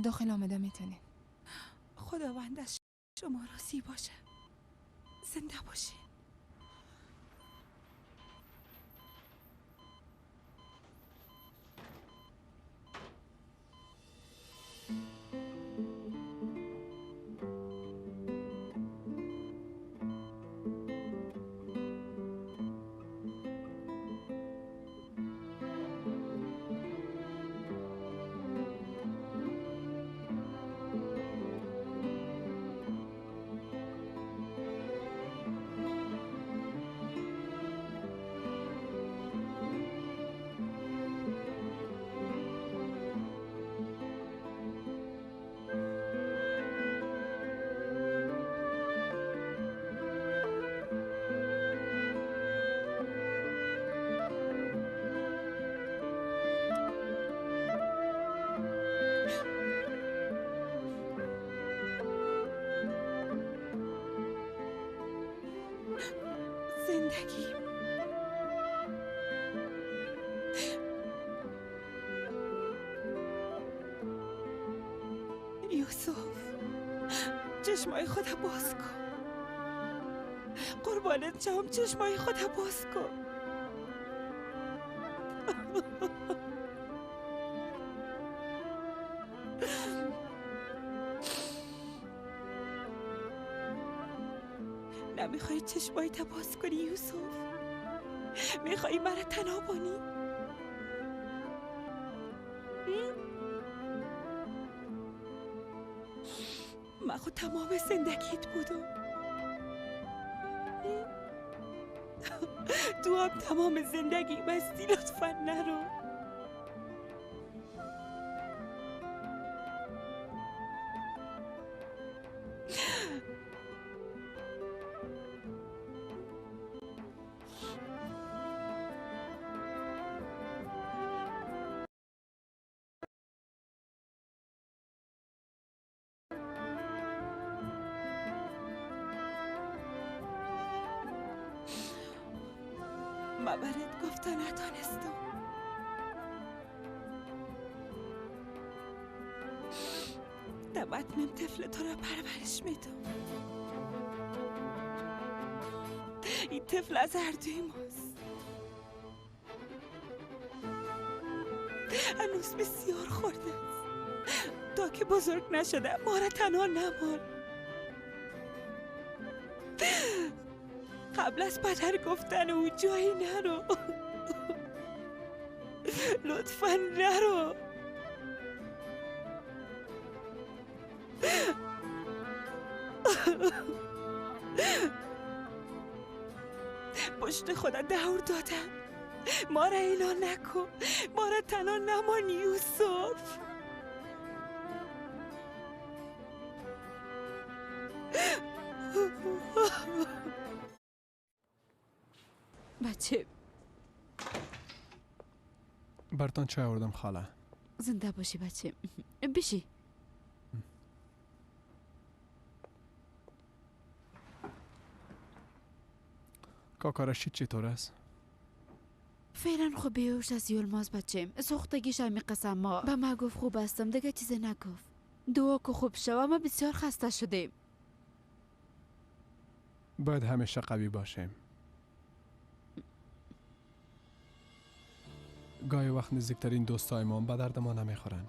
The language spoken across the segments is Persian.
داخل آمده میتونین. خداوند از شما راضی باشه. زنده باشین. زندگی یوسف، چشمای خودت باز کن. قربانت شم، چشمای خودت باز کن. نمیخوای چشمای تا باز کنی یوسف؟ میخوای مرا تنها بانی؟ من خود تمام زندگیت بودم، تو هم تمام زندگی بستی. لطفا نرو. من برات گفته نتانستم. در بطنم طفل تو را پرورش میدم. این طفل از هر دوی ماست. هنوز بسیار خورده است. تا که بزرگ نشده ما را تنها نمان. قبل از پدر گفتن او جایی نرو. لطفا نرو. پشت خدا دور دادم. ما را اعلان نکن. ما را تنها نمان یوسف. بچه برتان چای آوردم خاله. زنده باشی بچه. بشی. کاکا رشید چطور است؟ فعلا خوب بیهوش از یولماز بچه. سوختگیش همی قسم ما به ما گفت خوب هستم، دیگه چیزی نگفت. دعا که خوب شو. ما بسیار خسته شدیم. باید همیشه قوی باشیم. گاهی وقت نزدیکترین دوستای ما به درد ما نمیخورن.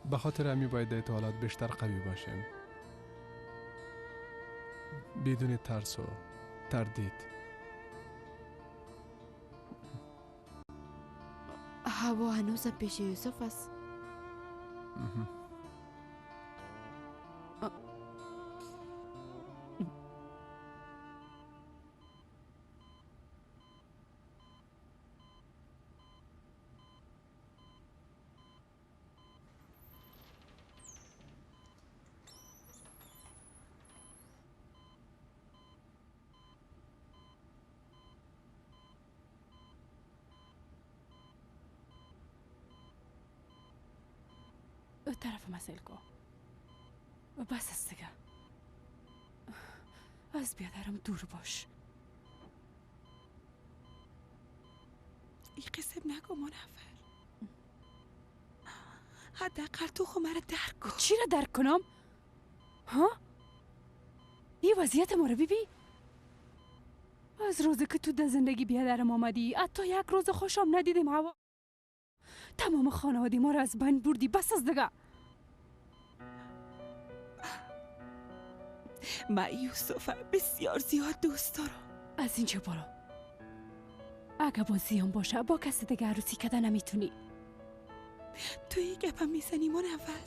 به خاطر همی باید در حالات بیشتر قوی باشیم، بدون ترس و تردید. هوا هنوز پیش یوسف است. طرف مسئله کو بس است دیگه. از بیادرم دور باش. این قسم نگو منور. حداقل تو خو مرا درک کن. چی را درک کنم؟ ها؟ این وضعیت ما رو ببین. از روزی که تو در زندگی بیادرم آمدی حتی یک روز خوشم ندیدیم. هوا تمام خانواده ما را از بین بردی. بس از دیگه. من یوسف بسیار زیاد دوست دارم. از اینجا برو. اگه با زیان باشه با کسی دیگه عروسی کده نمیتونی. تو یه گپم میزنی منور.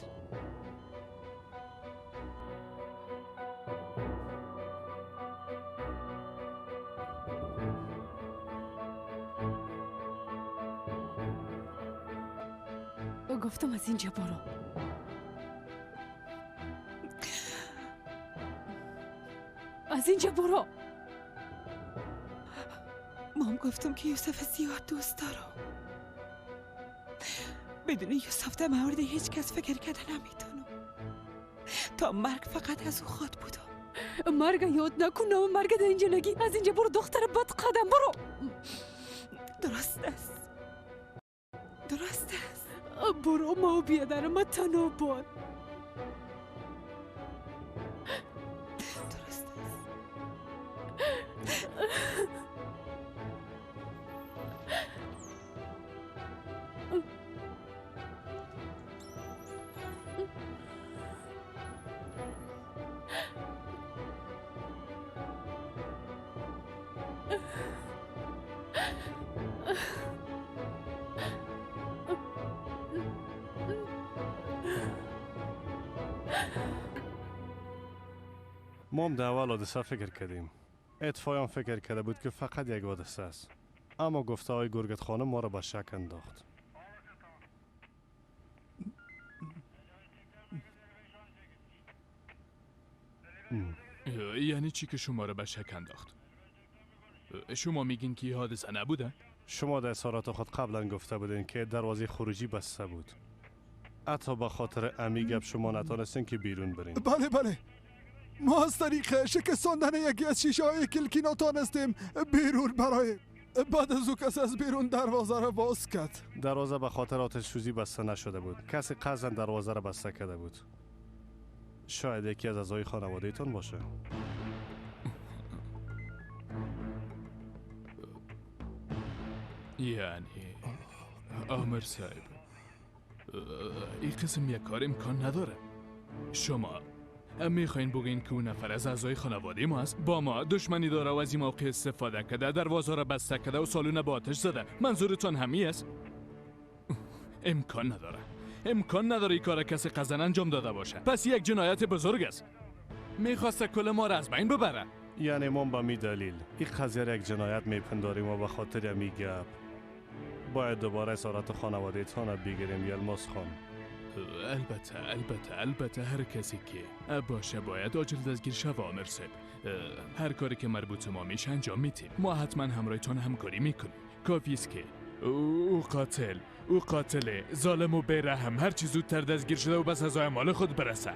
گفتم از اینجا برو. از اینجا برو. مام گفتم که یوسف زیاد دوست دارم. بدون یوسف در مورد هیچ کس فکر کرده نمیتونم. تا مرگ فقط از او خواد بودم. مرگ یاد نکن. مرگ در اینجا نگی. از اینجا برو دختر بد قدم برو. درست است. درست است. برو ما بیادرم ما تنها بار. درست است. ما هم در اول حادثه فکر کردیم. اتفاقاً فکر کرده بود که فقط یک حادثه است. اما گفته های گرگت خانم ما را به شک انداخت. یعنی چی که شما را به شک انداخت؟ شما میگین که حادثه نبوده؟ شما در اظهارات خود قبلا گفته بودین که دروازه خروجی بسته بود. حتی به خاطر امی گپ شما نتانستین که بیرون برین. بله بله، ما از طریق شکستاندن یکی از شیشه های کلکی نتانستیم بیرون برای. بعد از او کس از بیرون دروازه را باز کرد. دروازه به خاطر آتش سوزی بسته نشده بود. کسی قصداً دروازه را بسته کرده بود. شاید یکی از اعضای خانواده تون باشه. یعنی آمر صاحب، این قسم یک کار امکان نداره. شما میخواین بگین که اون نفر از اعضای خانواده ما است، با ما دشمنی داره و از این موقع استفاده کرده، دروازه را بسته کرده و سالن با آتش زده. منظورتان همی است؟ امکان نداره. امکان نداره این کار کسی قصداً انجام داده باشه. پس یک جنایت بزرگ است. میخواسته کل ما را از بین ببره. یعنی ما به می دلیل این قضیه را یک جنایت میپنداریم و به خاطر می گپ باید دوباره اسارت خانواده تان بگیریم. یلماز خان، البته البته البته هر کسی که باشه باید عاجل دستگیر شوه. آمر صاحب، هر کاری که مربوط ما میشه انجام میتیم. ما حتما همراهتان همکاری میکنیم. کافی است که او قاتل ظالم و بیرحم هر چی زودتر دستگیر شده و به سزای مال خود برسه.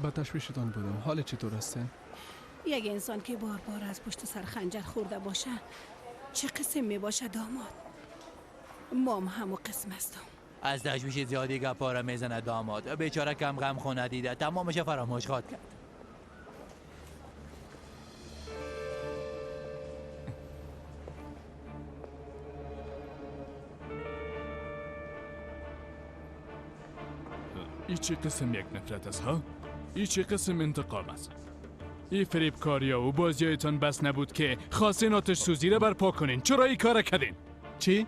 به تشویشتان بودم. حال چطور هستین؟ یک انسان که بار بار از پشت سر خنجر خورده باشه چه قسم می باشه داماد؟ مام همو قسم هستم. از تشویش زیادی گپا را میزنه داماد. بیچاره کم غم خونه دیده، تمامش فراموش خواد کرد. ای چه قسم یک نفرت است ها؟ ای چه قسم انتقام است؟ ای فریبکاریا و بازیایتان بس نبود که خواستین آتش سوزی را برپا کنین. چرا ای کار کردین؟ چی؟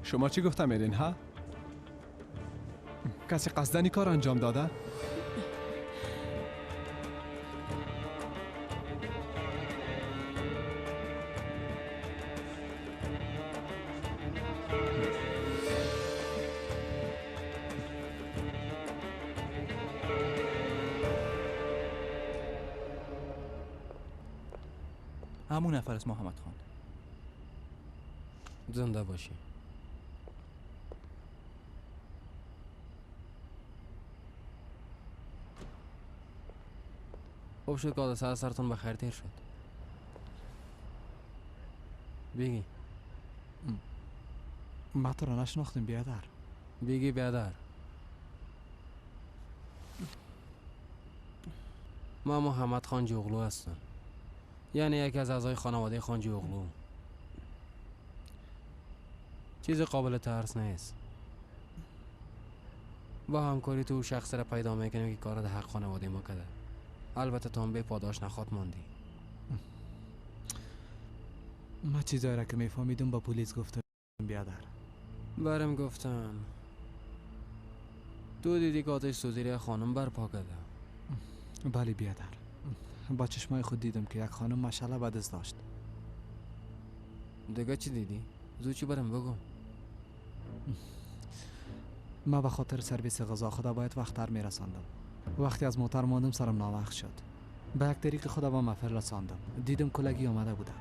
شما چی گفتم ایرین ها؟ کسی قصداً کار انجام داده؟ همون نفر است محمد خان. زنده باشی. خوب شد که حادثه از سرتون به خیر تیر شد. بیگی ما تو را نشناختیم بیادر. بیگی بیادر، ما محمد خان جوغلو هستم، یعنی یکی از اعضای خانواده خان جوغلو. چیز قابل ترس نیست. با همکاری تو شخص را پیدا میکنیم که کار در حق خانواده ما کرده. البته تو هم به پاداش نخواد ماندی. ما چیزایی را که میفهمیدم با پلیس گفتم بیادر. برم گفتن تو دیدی که آتش سوزی خانم برپا کرده؟ بله بیادر، با چشمای خود دیدم که یک خانم مشعله به دست داشت. دیگه چی دیدی؟ زود چی برم بگو. ما به خاطر سرویس غذا خدا باید وقت تر میرساندم. وقتی از موتر ماندم سرم ناوقت شد. به یک طریق خدا با محفل رساندم. دیدم کلگی آمده بودم.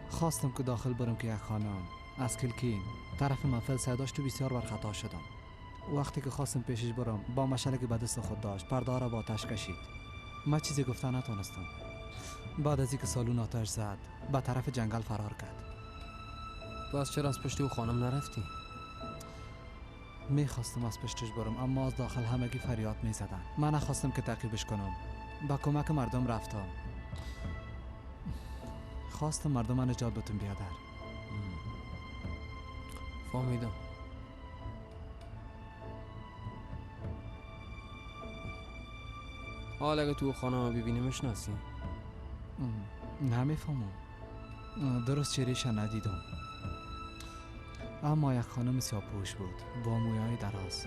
خواستم که داخل برم که یک خانم از کلکین طرف محفل سعی داشت و بسیار برخطا شدم. وقتی که خواستم پیشش برم با مشعله که به دست خود داشت پرده را با آتش کشید. من چیزی گفته نتونستم. بعد از اینکه سالون آتش زد به طرف جنگل فرار کرد. پس چرا از پشت او خانم نرفتی؟ میخواستم از پشتش برم، اما از داخل همگی فریاد میزدن. من نخواستم که تعقیبش کنم. با کمک مردم رفتم. خواستم مردم من نجات بتون بیادر. فهمیدم. حالا اگه تو خانم ببینی میشناسی؟ نمیفهمم. درست چهره‌اش ندیدم، اما یک خانم سیاه‌پوش بود با مویای دراز.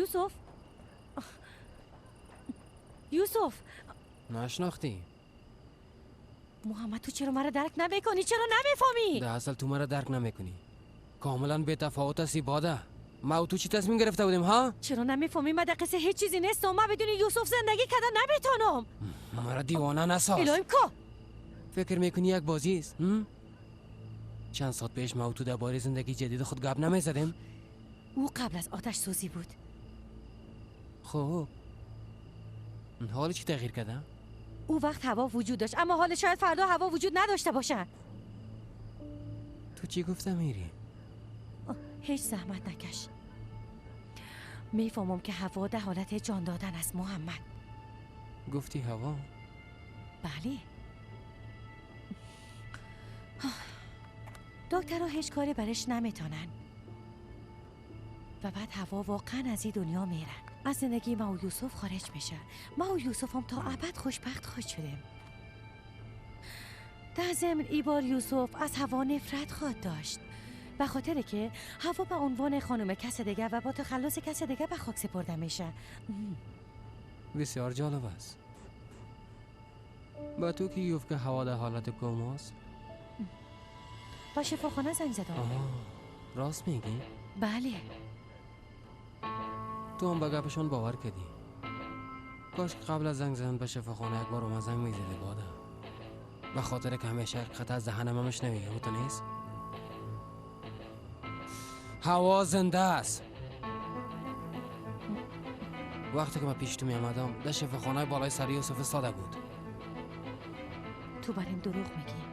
یوسف، یوسف، نشناختی؟ محمد تو چرا مرا درک نمیکنی؟ چرا نمیفهمی؟ در اصل تو مرا درک نمیکنی. کاملا بی تفاوت هستی باده. ما و تو چی تصمیم گرفته بودیم ها؟ چرا نمیفهمی؟ من در قصه هیچ چیزی نیستم. من بدون یوسف زندگی کردن نمیتونم. مرا دیوانه نساز. الهیم کو؟ فکر میکنی یک بازی است؟ چند ساعت پیش ما و تو درباره زندگی جدید خود گپ نمیزدیم؟ او قبل از آتش سوزی بود. خب حالا چی تغییر کرده؟ او وقت هوا وجود داشت، اما حالا شاید فردا هوا وجود نداشته باشه. تو چی گفتم میری؟ هیچ زحمت نکش. میفهمم که هوا در حالت جان دادن است محمد. گفتی هوا؟ بله. دکترها هیچ کاری برش نمیتونن و بعد هوا واقعا از این دنیا میره. از زندگی ما و یوسف خارج میشه. ما و یوسف هم تا ابد خوشبخت خواهد شدیم. در ضمن ای بار یوسف از هوا نفرت خواهد داشت، به خاطر که هوا به عنوان خانم کس دیگه و با تخلص کس دیگه به خاک سپرده میشه. بسیار جالب است. با تو کی گفت که هوا در حالت کوماست؟ با شفاخانه زنگ زدم. راست میگی؟ بله. تو هم به گپشان باور کردی. کاش که قبل از زنگ زدن به شفاخانه یک بار به من زنگ میزدی باده. به خاطر که همیشه حقیقت از دهنم میشنوی. تو نیست؟ هوا زنده است. وقتی که من پیش تو می آمدم در شفاخانه بالای سر یوسف ساده بود. تو برایم دروغ میگی.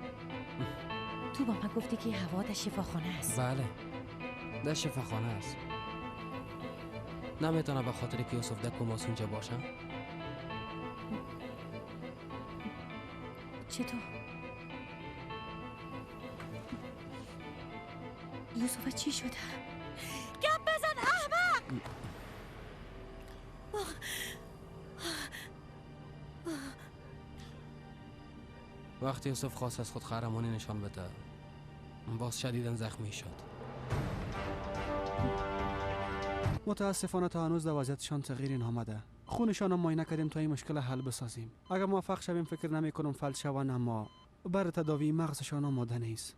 تو با من گفتی که هوا در شفاخانه است. بله در شفاخانه است. نمیتونه به خاطر که یوسف در کوماس اونجا باشه. چطور؟ یوسف چی شده؟ گپ بزن احمق! وقتی یوسف خواست از خود قهرمانی نشان بده، باز شدیداً زخمی شد. متاسفانه تا هنوز در وضعیتشان تغییری نامده. خونشان هم معاینه کردیم تا این مشکل حل بسازیم. اگر موفق شویم فکر نمی کنم فلج شوند، اما بر تداوی مغزشان آماده نیست.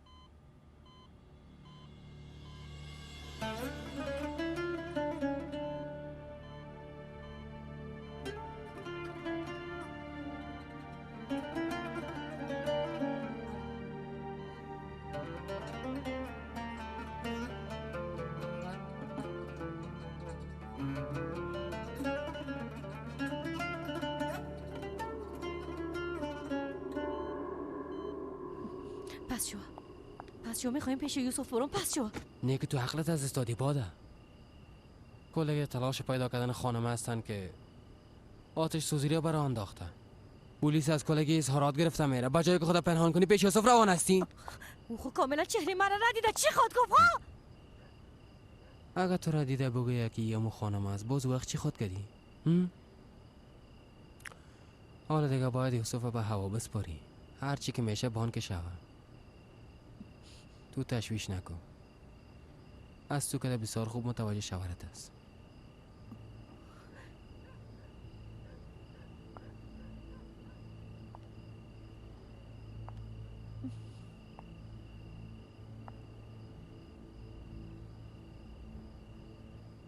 پس شو میخوایم پیش یوسف برم. پس شو. نه که تو عقلت از استادی باده. کلی تلاش پیدا کردن خانم هستن که آتش سوزی را برا انداخته. پلیس از کلگی اظهارات گرفته میره. با جای که خدا پنهان کنی پیش یوسف روان هستی. او خو کاملا چهره مرا ندیده. چی خواد گفت ها؟ اگه تو را دیده بگویه که یه مو خانم است، باز وقت چی خود کردی؟ حالا دیگه باید یوسف به هوا بسپاری. هر چی که میشه بان که شوه. تو تشویش نکن. از تو که بسیار خوب متوجه شوهرت است.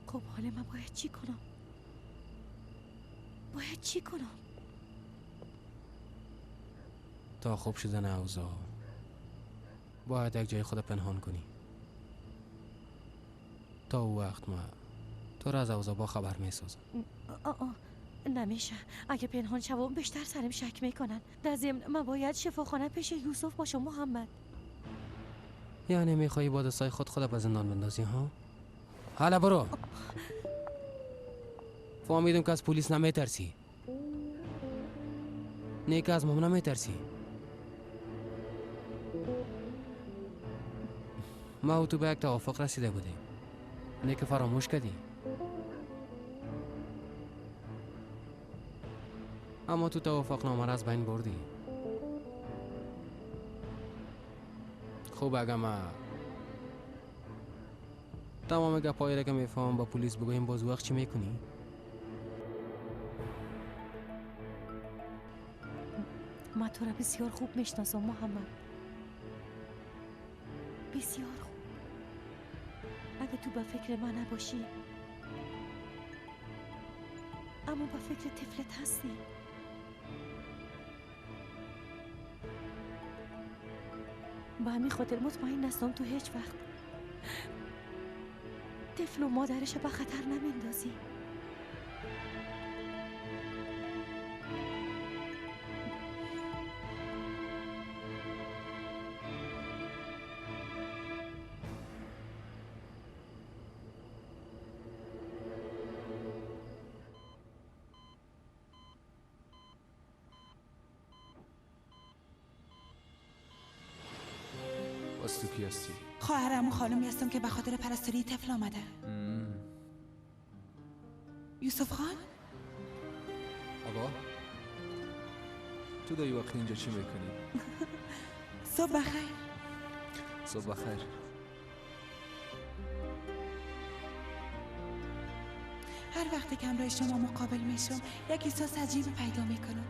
خب حالا من باید چی کنم؟ باید چی کنم؟ تا خوب شدن اوضاع باید یک جای خود پنهان کنی. تا او وقت ما تو را از اوضاع با خبر میسازم. نمیشه. اگه پنهان شوم بیشتر سرم شک میکنن. در ضمن من باید شفاخانه پیش یوسف باشم محمد. یعنی میخوایی با دستای خود به زندان بندازی ها؟ حالا برو. فهمیدم که از پلیس نمیترسی. نه که از مام نمیترسی. ما و تو به یک توافق رسیده بودیم. نه که فراموش کردی. اما تو توافق نامه را از بین بردی. خوب اگه ما تمام گپایی را که میفهمم با پلیس بگویم باز وقت چی میکنی؟ ما تو را بسیار خوب میشناسم محمد، بسیار خوب. اگه تو به فکر من نباشی، اما به فکر طفلت هستی. به همین خاطر مطمئن هستم تو هیچ وقت طفل و مادرش به خطر نمیندازی. باز تو کی هستی؟ خواهرم و خانمی هستم که به خاطر پرستاری طفل آمده. یوسف خان؟ آقا تو دایی وقت اینجا چی میکنی؟ صبح بخیر. صبح بخیر. هر وقتی که همراه شما مقابل میشم یک احساس عجیب پیدا میکنم.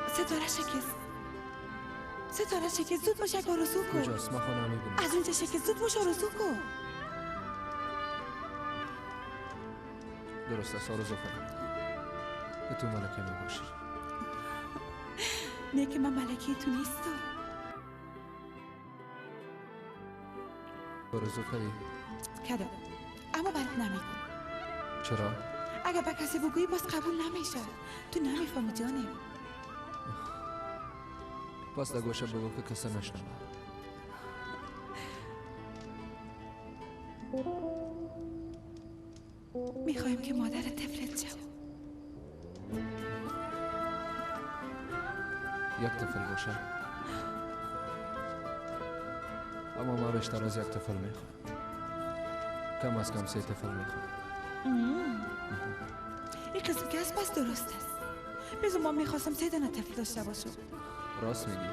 ستاره شکست، ستاره شکست، زود باش یک آرزو کن. کجاست؟ من خودم میبینم. از اونجا شکست، زود باش آرزو کن. درست است، آرزو کنم. تو ملکه میباشی. نه که من ملکه تو نیستم. آرزو کردی؟ کردم، اما برات نمیگم. چرا؟ اگر به کسی بگویی باز قبول نمیشه. تو نمیفهمی جانم. پس در گوشه بگو که کسی نشنوه. میخوایم که مادر طفلت شم. یک طفل باشه، اما ما بیشتر از یک طفل میخوام. کم از کم 3 طفل میخوام. این قسم که هست پس درست است. بزن ما میخواستم 3 دانه طفل داشته باشم. راست میگی.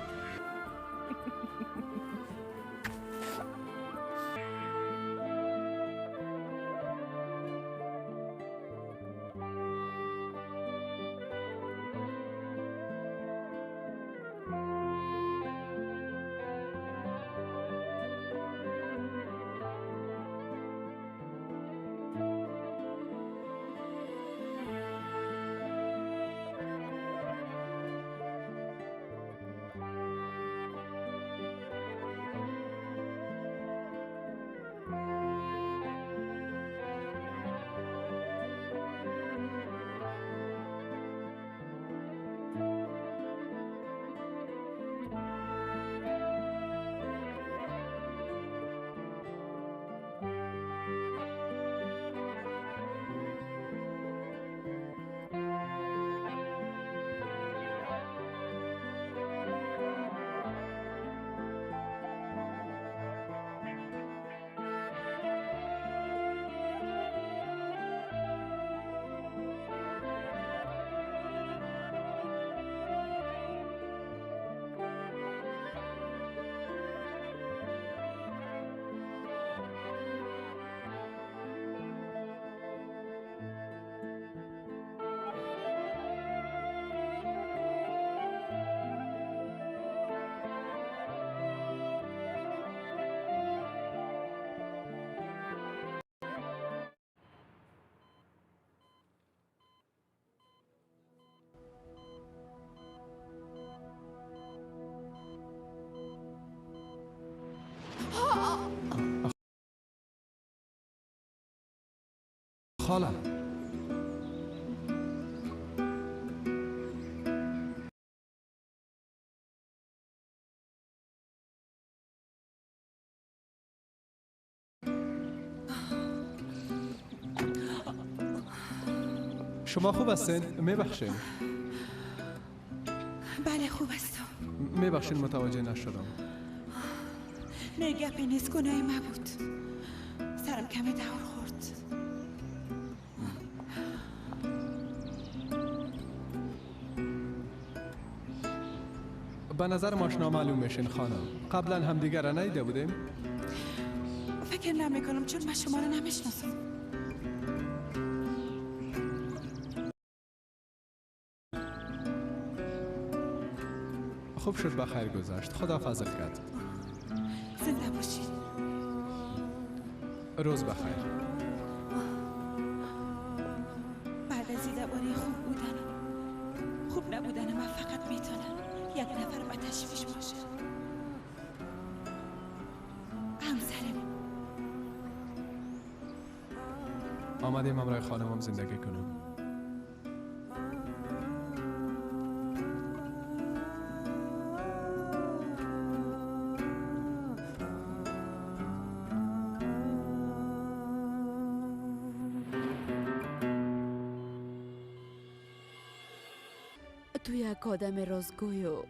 خاله. شما خوب هستین؟ میبخشین. بله خوب هستم. میبخشین متوجه نشدم. نه گپی نیست، گناه ما بود. سرم کمی دور خورد. به نظر ماشنا معلوم میشین خانم. قبلا هم دیگر را ندیده بودیم؟ فکر نمی کنم، چون من شما را نمیشناسم. خوب شد بخیر گذشت. خدا فضل کرد. زنده باشید. روز بخیر. بعد از این درباره خوب بودن خوب نبودن من فقط میتونم یک نفر به تشویش باشه، همسرم. آمدیم همراه خانمم زندگی کنم. تو یک آدم رازگوی و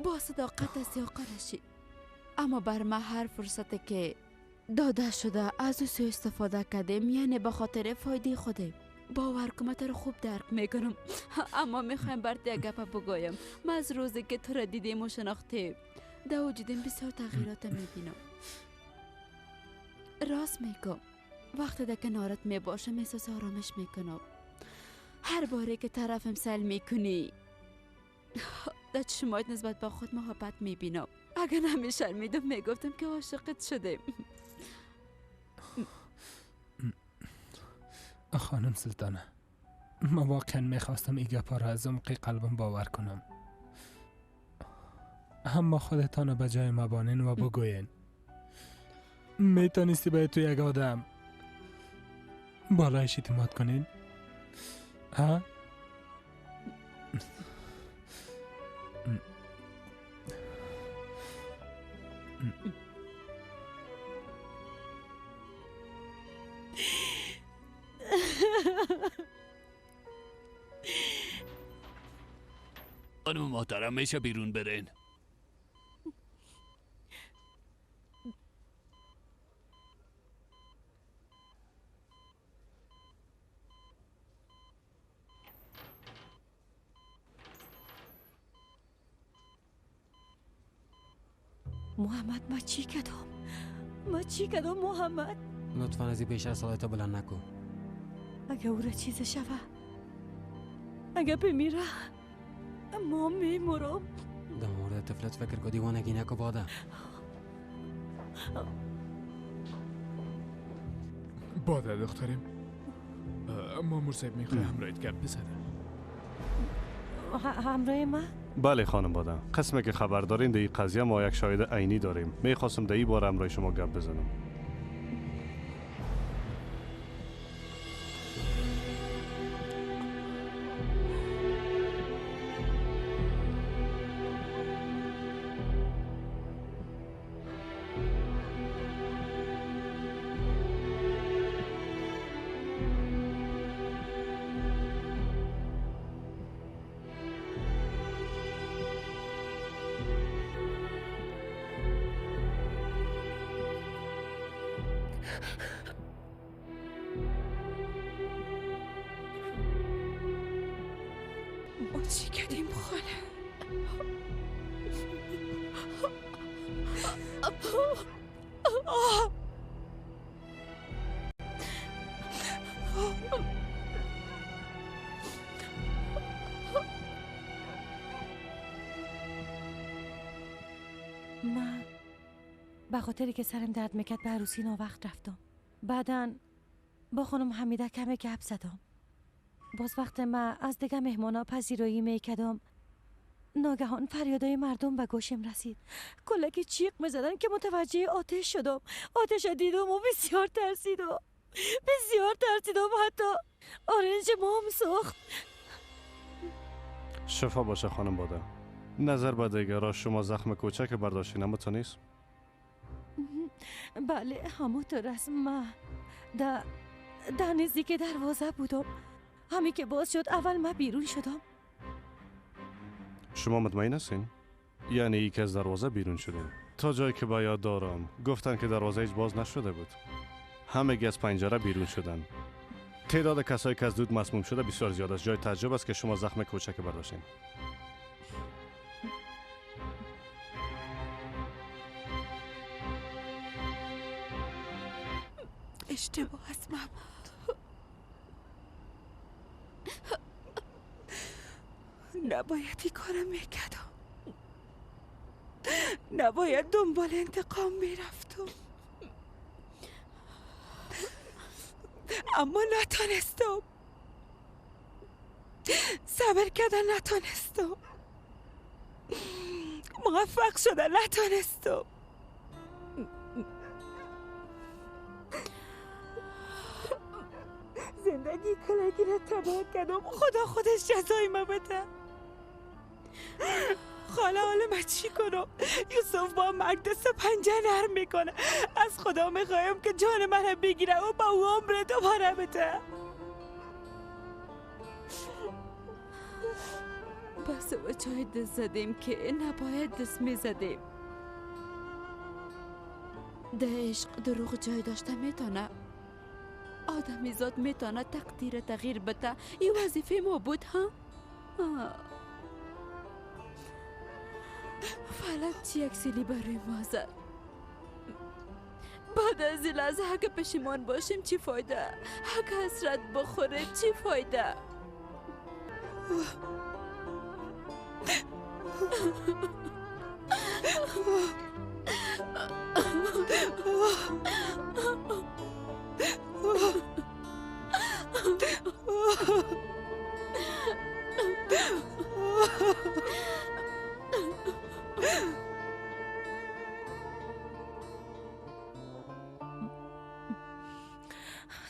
با صداقت هستی آقا رشید، اما بر ما هر فرصت که داده شده از او سوء استفاده کردیم، یعنی به خاطر فایده خودم. باور کن من تو رو خوب درک میکنم، اما میخوایم برات یک گپ بگویم. من از روزی که تو را دیدیم و شناختیم در وجودم بسیار تغییرات میبینم. راست میگم، وقتی در کنارت میباشم احساس آرامش میکنم. هر باره که طرفم سل میکنی در چشمات نسبت به خود محبت میبینم. اگر نمیشرمیدم میگفتم که عاشقت شدیم. خانم سلطانه، من واقعا میخواستم این گپا را از عمق قلبم باور کنم، اما خودتان به جای مبانین و بگوین میتونستی باید تو یک آدم بالایش اعتماد کنین؟ ها؟ خانم محترم میشه بیرون برین؟ محمد ما چی کردم؟ ما چی کردم محمد؟ لطفا از این بیشتر صدایت بلند نکن. اگه او را چیز شوه، اگه بمیره، ما میمورم. در مورد طفلت فکر کن، دیوانگی نکن باده. باده دخترم، مامور صاحب میخواه همراهت گپ بزنه. همراه ما؟ بله خانم باده، قسمه که خبر دارین در این قضیه ما یک شاهد عینی داریم. میخواستم در این باره همراه شما گپ بزنم. ما چی کردیم خاله؟ من به خاطری که سرم درد میکرد به عروسی ناوقت رفتم. بعداً با خانم حمیده کم گپ زدم. باز وقت من از دیگه مهمانا پذیرایی میکردم، ناگهان فریادای مردم به گوشم رسید. کلکی چیق میزدن که متوجه آتش شدم. آتش دیدم و بسیار ترسیدم، بسیار ترسیدم، حتی آرنج مام سوخت. شفا باشه خانم باده. نظر به دیگرا شما زخم کوچک برداشتین، اما تو نیست؟ بله همونطور است. من در نزدیک دروازه بودم. همی که باز شد اول من بیرون شدم. شما مطمئن هستین؟ یعنی یک از دروازه بیرون شدین؟ تا جایی که با یاد دارم گفتن که دروازه هیچ باز نشده بود. همگی از پنجره بیرون شدن. تعداد کسایی که از دود مسموم شده بسیار زیاد است. جای تعجب است که شما زخم کوچک برداشتین. اشتباه از من بود. نباید این کارم میکردم. نباید دنبال انتقام میرفتم. اما نتانستم. صبر کردن نتانستم. موفق شدن نتانستم. زندگی کلگی را تباه کردم. خدا خودش جزای ما بده. خاله حالا من چی کنم؟ یوسف با مرگ دست پنجه نرم میکنه. از خدا میخوایم که جان من بگیره و با او عمر دوباره بده. بس و جای دست زدیم که نباید دست میزدیم. در عشق دروغ جای داشته میتونه. آدمی زاد میتونه تقدیر تغییر بده. این وظیفه ما بود ها؟ فلک چی یک سیلی برای ما زد. بعد از این لحظه اگه پشیمان باشیم چی فایده؟ اگه حسرت بخوریم چی فایده؟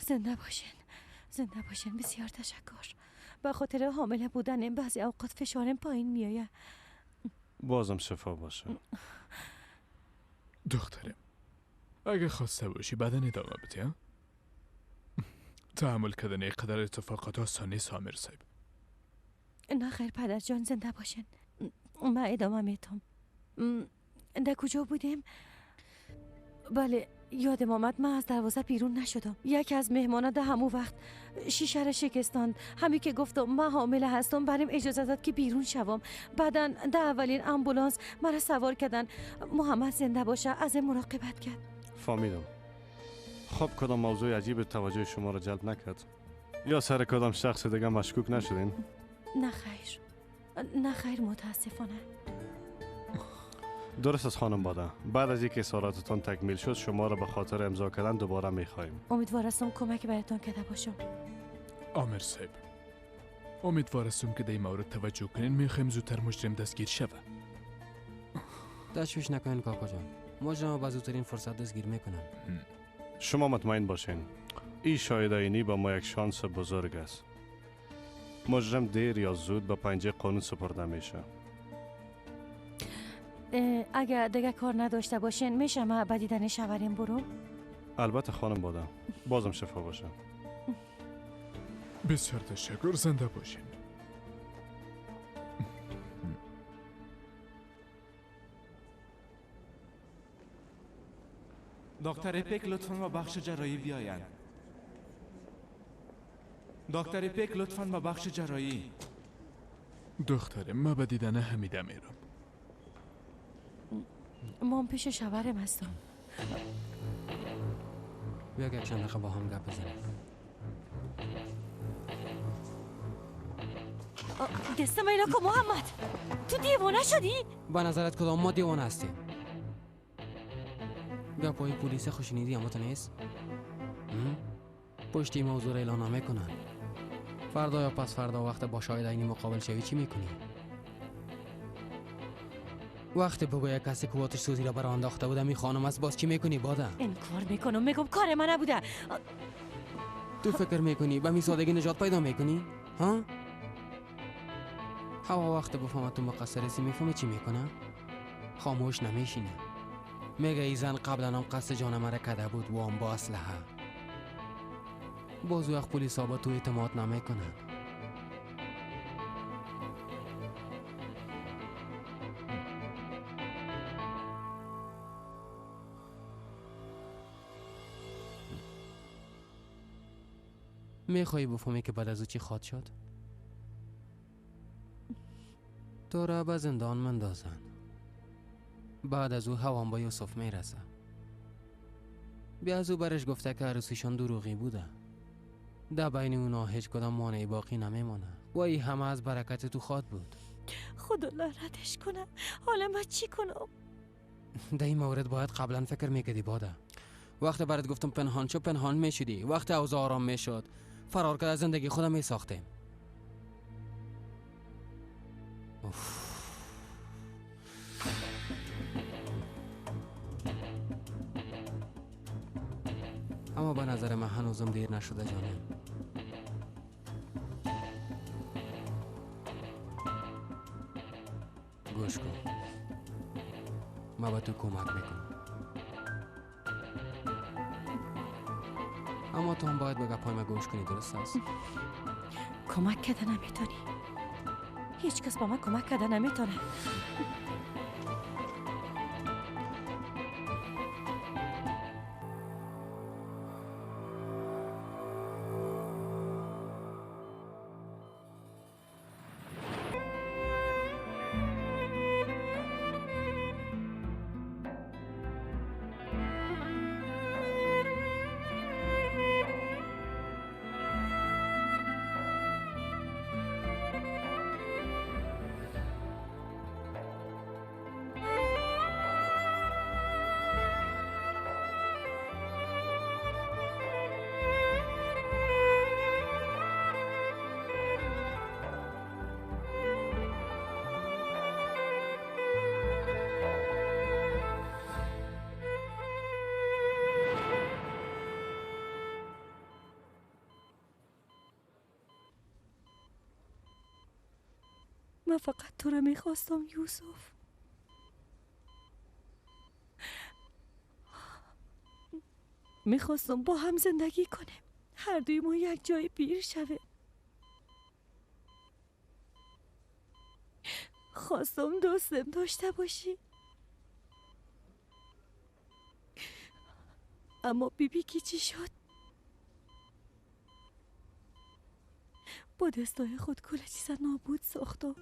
زنده باشین، زنده باشین. بسیار تشکر. به خاطر حامله بودنم بعضی اوقات فشارم پایین میآید. بازم شفا باشه. دخترم اگه خواسته باشی بعدا ادامه بده. تحمل کردن اینقدر اتفاقات آسان نیست آمیر صاحب. نه خیر پدر جان، زنده باشین. من ادامه میتم. در کجا بودیم؟ بله یادم آمد، من از دروازه بیرون نشدم. یکی از مهمانا در همون وقت شیشه را شکستاند. همین که گفتم من حامله هستم برام اجازه داد که بیرون شوم. بعدا در اولین آمبولانس مرا سوار کردن. محمد زنده باشه از مراقبت کرد. فهمیدم. خب کدام موضوع عجیب توجه شما را جلب نکرد؟ یا سر کدام شخص دیگه مشکوک نشدین؟ نه خیر، نه خیر، متاسفانه. درست از خانم باده. بعد از اینکه اظهاراتتان تکمیل شد شما را به خاطر امضا کردن دوباره میخواهیم. امیدوارم کمک براتان کرده باشم. آمر صاحب امیدوارم که در این مورد توجه کنین. میخوایم زودتر مجرم دستگیر شود. تشویش نکنین کاکا جان، مجرم به زودترین فرصت دستگیر میکنن. شما مطمئن باشین این شاهد عینی با ما یک شانس بزرگ است. مجرم دیر یا زود به پنجه قانون سپرده میشه. اگر دیگه کار نداشته باشین میشه من به دیدن شوهرم برم؟ البته خانم باده. بازم شفا باشه. بسیار تشکر، زنده باشین. دکتر پک لطفاً با بخش جراحی بیاین. دکتر پک لطفاً با بخش جراحی. دخترم من به دیدن حمیده میرم. من پیش شوهرم هستم. بیا که چند دقیقه با هم گپ بزنیم. دستم اینا کن محمد، تو دیوانه شدی؟ به نظرت کدام ما دیوانه هستیم؟ گپای پلیس خوشنیدی اما تو نیست؟ پشت این موضوع را اعلان نمیکنن. فردا یا پس فردا وقت با شاهد عینی مقابل شوی چی میکنی؟ وقتی بگوید کسی که آتش سوزی را برای انداخته بودم این خانم است، باز چی میکنی باده؟ انکار میکنم، میگم کار من نبوده. تو فکر میکنی به می سادگی نجات پیدا میکنی؟ ها؟ هوا وقت بفهمد تو مقصر هستی میفهمی چی میکنه؟ خاموش نمیشینه. میگه ای زن قبلا هم قصد جان مرا کده بود و هم با اسلحه. باز وقت پلیسا با تو اعتماد نمیکنن. میخوایی بفهمی که بعد از او چی خواد شد؟ تو را به زندان مندازن. بعد از او هوام با یوسف میرسه. بیا از او برش گفته که عروسیشان دروغی بوده. در بین اونا هیچ کدام مانعی باقی نمیمانه و ای همه از برکت تو خواد بود. خدا لعنتش کنه. حالا من چی کنم؟ در این مورد باید قبلا فکر میکردی باده. وقتی برات گفتم پنهان شو پنهان میشدی. وقتی اوضاع آرام میشد فرار کرد از زندگی خودم میساختیم. اما به نظر من هنوزم دیر نشده جانم. گوش کن، من به تو کمک میکنم، اما تو هم باید به گپای من گوش کنی، درست است؟ کمک کرده نمیتونی. هیچ کس با من کمک کرده نمیتونه. من فقط تو را میخواستم یوسف. میخواستم با هم زندگی کنیم، هر دوی ما یک جای پیر شویم. خواستم دوستم داشته باشی، اما بیبی کی چی شد؟ با دستای خود کل چیز نابود ساختم.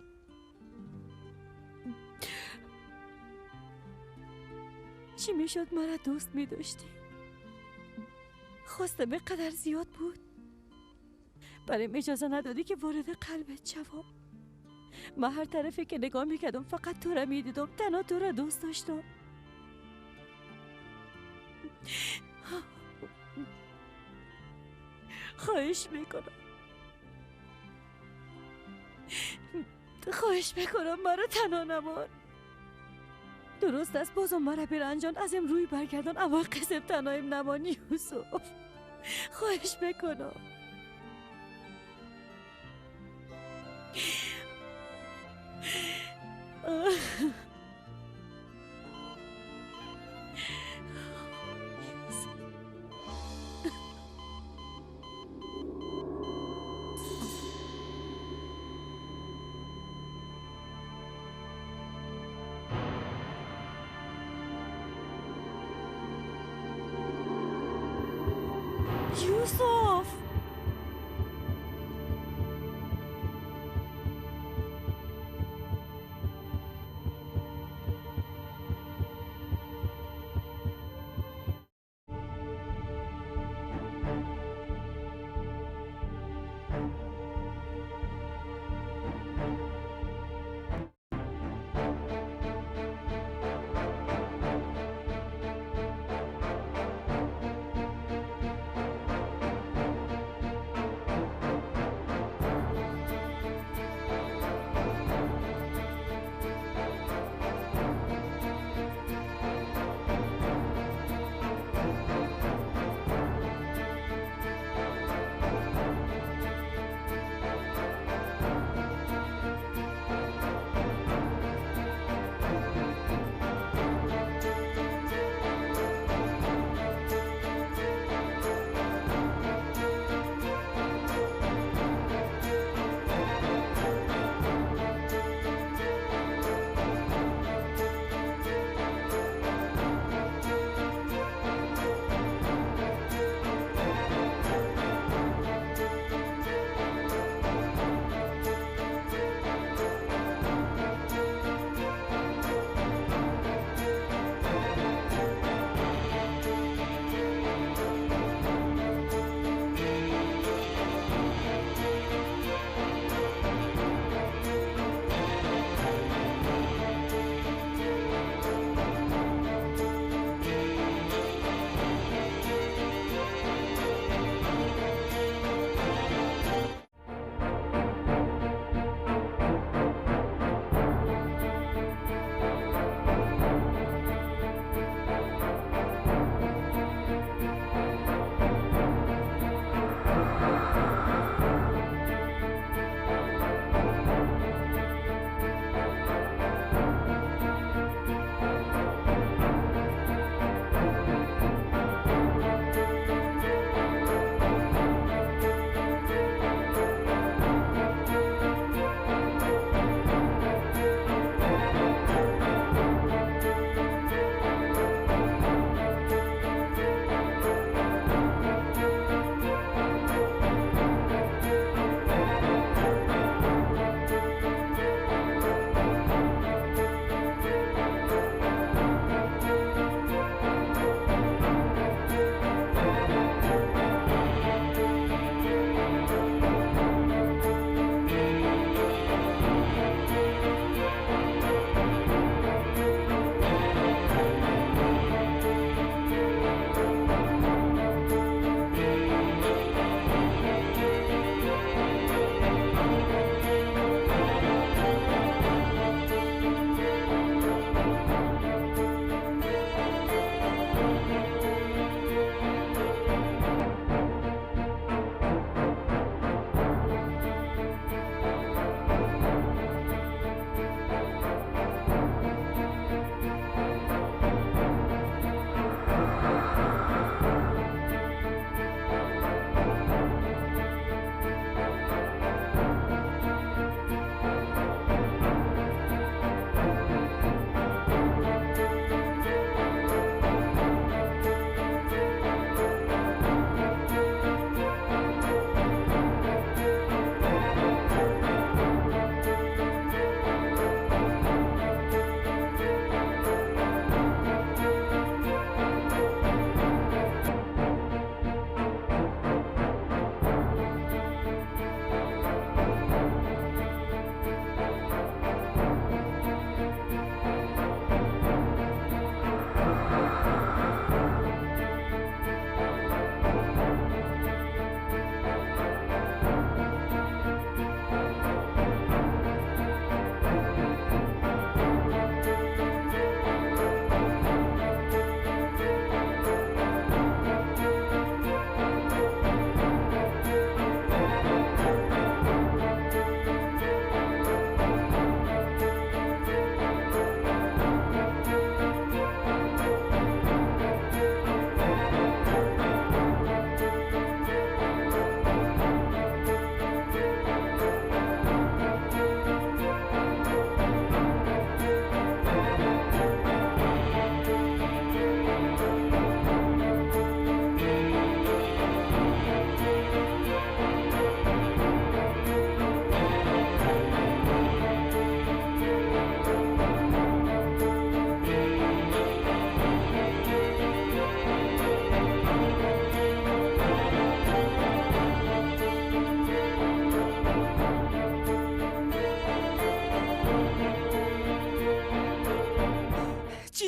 چی میشد مرا دوست میداشتی؟ خواستم قدر زیاد بود، برایم اجازه ندادی که وارد قلبت شوم. من هر طرفی که نگاه میکردم فقط تو را میدیدم، تنها تو را دوست داشتم. خواهش میکنم، خواهش میکنم مرا تنها نمان. درست است بازم مرا برنجان، از این روی برگردان، اما قسم تنهایم نمان یوسف. خواهش میکنم. یوسف،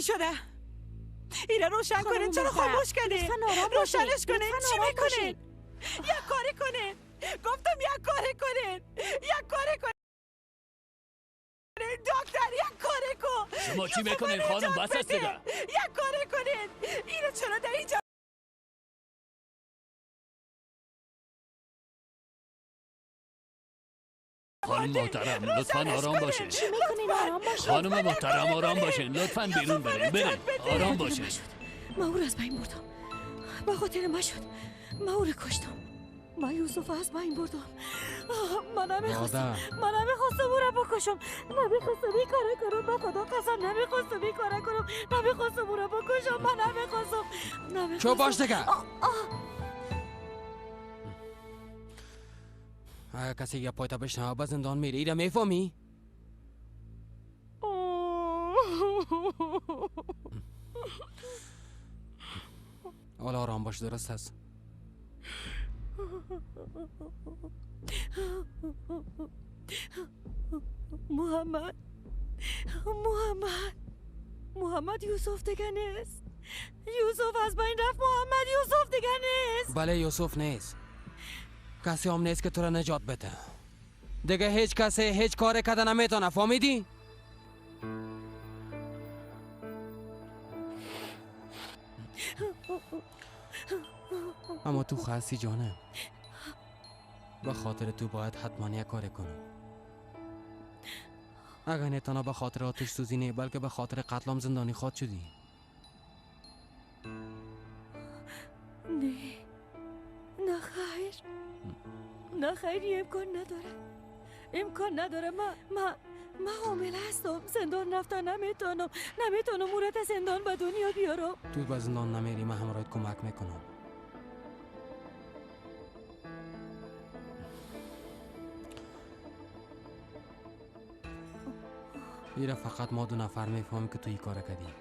شده؟ ایره روشن کنین. چرا خاموش کردین؟ روشنش کنین. چی میکنین؟ یک کاری کنین. گفتم یک کاری کنین. یک کاری کنین. دکتر یک کاری کن. شما چی میکنین خانم؟ بس است دیگه. یک کاری کنین. اینو چرا در اینجا خانم محترم لطفاً آرام باشین. چی میکنین؟ آرام باشین. خانم محترم آرام باشین. لطفاً بیرون برین. برین. آرام باشین. من او رو از بین بردم. به خاطر من شد. من او رو کشتم. من یوسف از بین بردم. من نمیخواستم. من نمیخواستم او رو بکشم. نمیخواستم این کارو کنم. به خدا قسم نمیخواستم این کارو کنم. نمیخواستم او رو بکشم. من نمیخواستم. نمیخواستم. چو باش دیگه. اگر کسی یه پایتا بشنوه به زندان میری. ایره میفهمی؟ حالا آرام باش. درست هست. محمد محمد محمد یوسف دیگه نیست. یوسف از بین رفت. محمد یوسف دیگه نیست. بله یوسف نیست. کسی هم نیست که تو را نجات بده. دیگه هیچ کسی هیچ کار کده نمیتونه. فهمیدی؟ اما تو خاصی جانم. به خاطر تو باید حتما یک کار کنم. اگر نه تنها به خاطر آتش سوزی نه بلکه به خاطر قتلام زندانی خواد شدی. نه نه خیر نه خیر، امکان نداره. امکان نداره. ما حامله هستم. زندان رفتن نمیتونم. نمیتونم او را از زندان به دنیا بیارم. تو به زندان نمیری. من همراهت کمک میکنم. ایره فقط ما دو نفر میفهمیم که تو این کار کردی.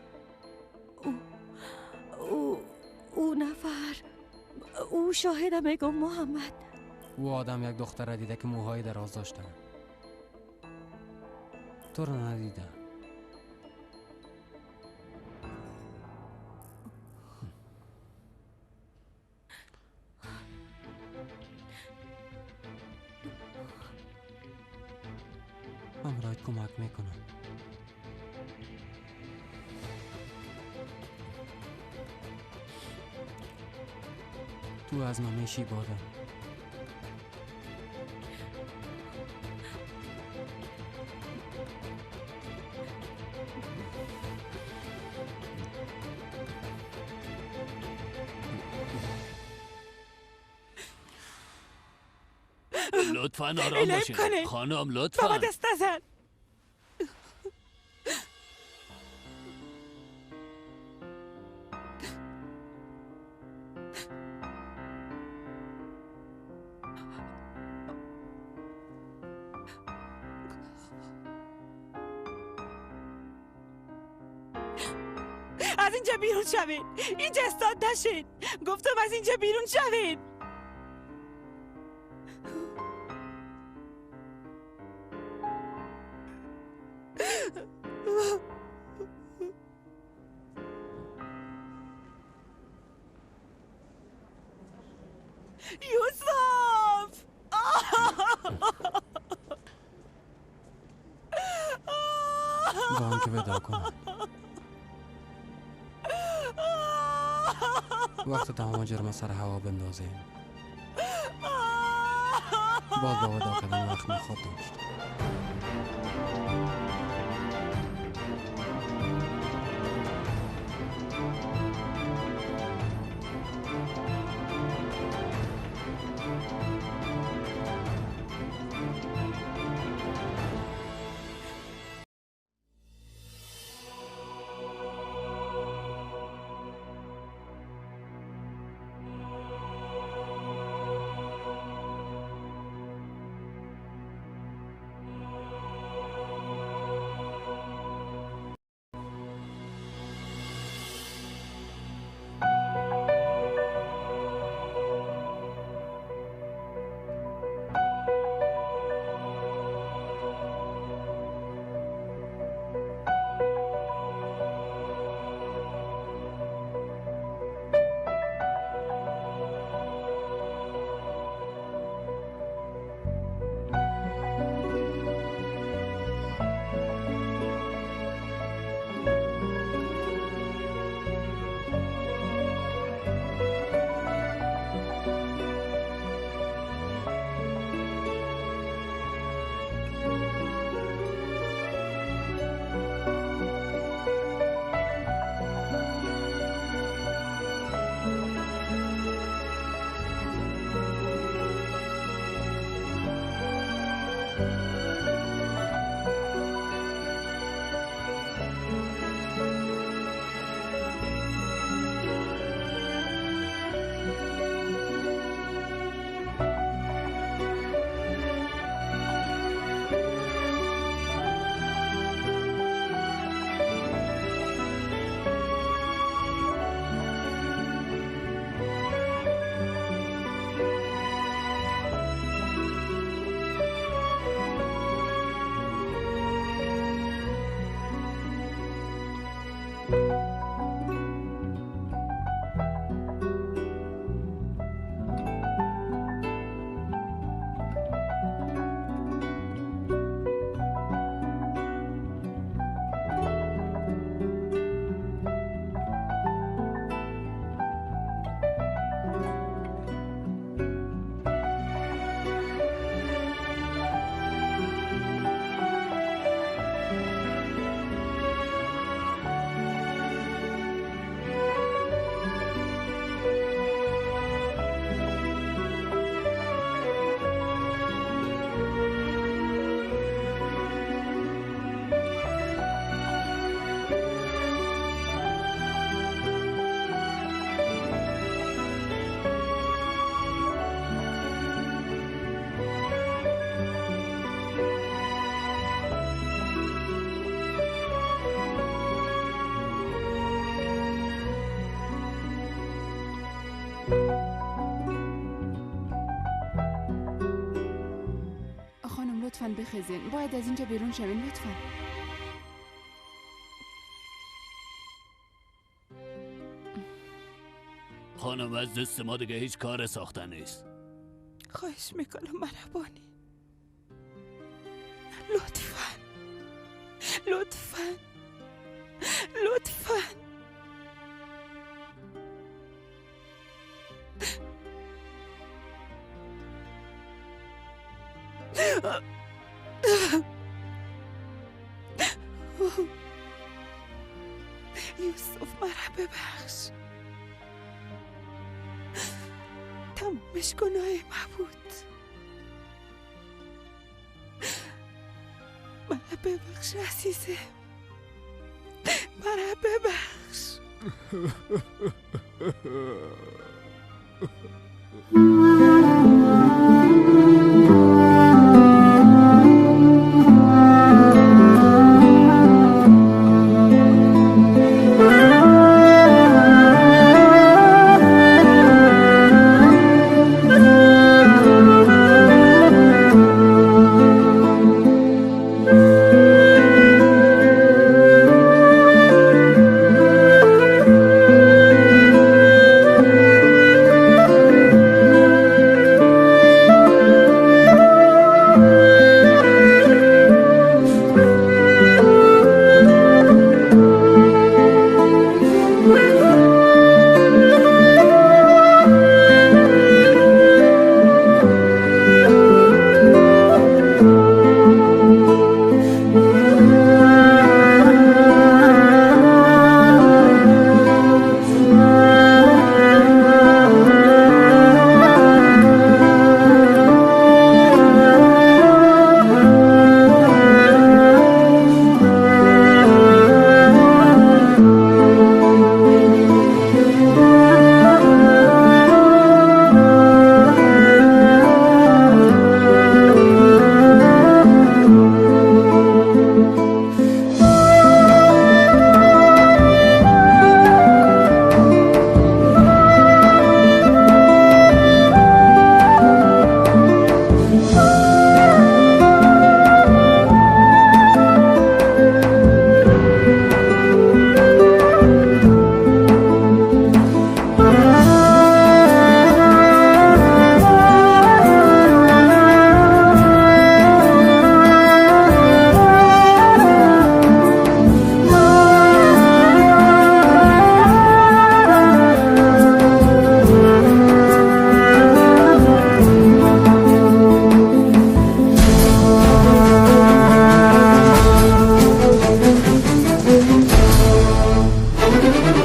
او نفر او شاهد میگم محمد. او آدم یک دختر را دیده که موهای دراز داشته. تو رو ندیده. همراهت کمک میکنم. تو از من میشی باده. لطفاً آرام باشین خانم. لطفاً بابا دست نزن. از اینجا بیرون شوین. اینجا استاد نشین. گفتم از اینجا بیرون شوین. یوسف با هم که ودا کنم. وقت تمام جرم سر هوا بندازیم. باز با ودا کردن وقت نخواد داشت. لطفاً بخیزین. باید از اینجا بیرون شوین لطفاً. خانم از دست ما دیگه هیچ کار ساخته نیست. خواهش میکنم مهربانی، لطفاً لطفاً لطفاً. یوسف مرا ببخش، تمامش گناه ما بود. مرا ببخش عزیزه، مرا ببخش.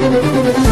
Thank you.